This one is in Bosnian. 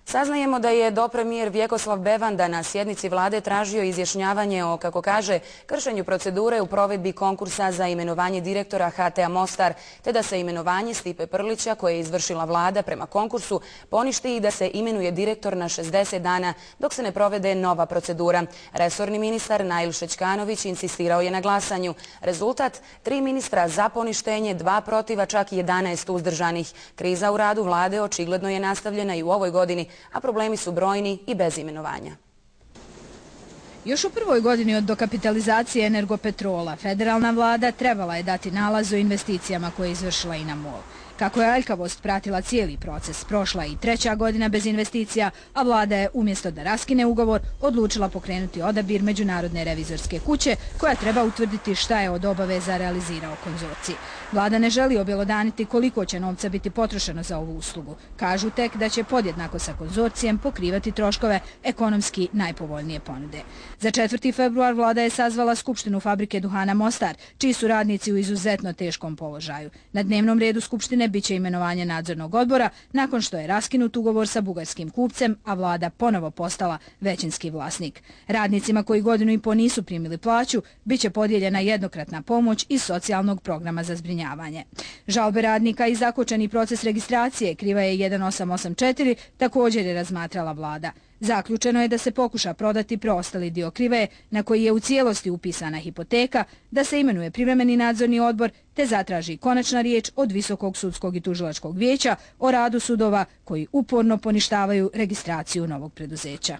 Saznajemo da je dopremijer Vjekoslav Bevanda na sjednici vlade tražio izjašnjavanje o, kako kaže, kršenju procedure u provedbi konkursa za imenovanje direktora HT-a Mostar, te da se imenovanje Stipe Prlića, koje je izvršila vlada prema konkursu, poništi i da se imenuje direktor na 60 dana dok se ne provede nova procedura. Resorni ministar Nail Šećkanović insistirao je na glasanju. Rezultat: 3 ministra za poništenje, 2 protiv, a čak 11 uzdržanih. Kriza u radu vlade očigledno je nastavljena i u ovoj godini, a problemi su brojni i bez imenovanja. Još u prvoj godini od dokapitalizacije Energopetrola, federalna vlada trebala je dati nalaz o investicijama koje je izvršila INA MOL. Kako je aljkavost pratila cijeli proces, prošla je i 3. godina bez investicija, a vlada je, umjesto da raskine ugovor, odlučila pokrenuti odabir Međunarodne revizorske kuće, koja treba utvrditi šta je od obaveza realizirao konzorcij. Vlada ne želi objelodaniti koliko će novca biti potrošeno za ovu uslugu. Kažu tek da će podjednako sa konzorcijem pokrivati troškove ekonomski najpovoljnije ponude. Za 4. februar vlada je sazvala Skupštinu fabrike duhana Mostar, čiji su radnici u izuzetno teškom položaju. Na dnevnom redu Skupštine biće imenovanje nadzornog odbora nakon što je raskinut ugovor sa bugarskim kupcem, a vlada ponovo postala većinski vlasnik. Radnicima koji godinu i po nisu primili plaću biće podijeljena jednokratna pomoć iz socijalnog programa za zbrinjavanje. Žalbe radnika i zakočeni proces registracije, kriva je 1884, također je razmatrala vlada. Zaključeno je da se pokuša prodati preostali dio krive na koji je u cijelosti upisana hipoteka, da se imenuje privremeni nadzorni odbor te zatraži konačna riječ od Visokog sudskog i tužilačkog vijeća o radu sudova koji uporno poništavaju registraciju novog preduzeća.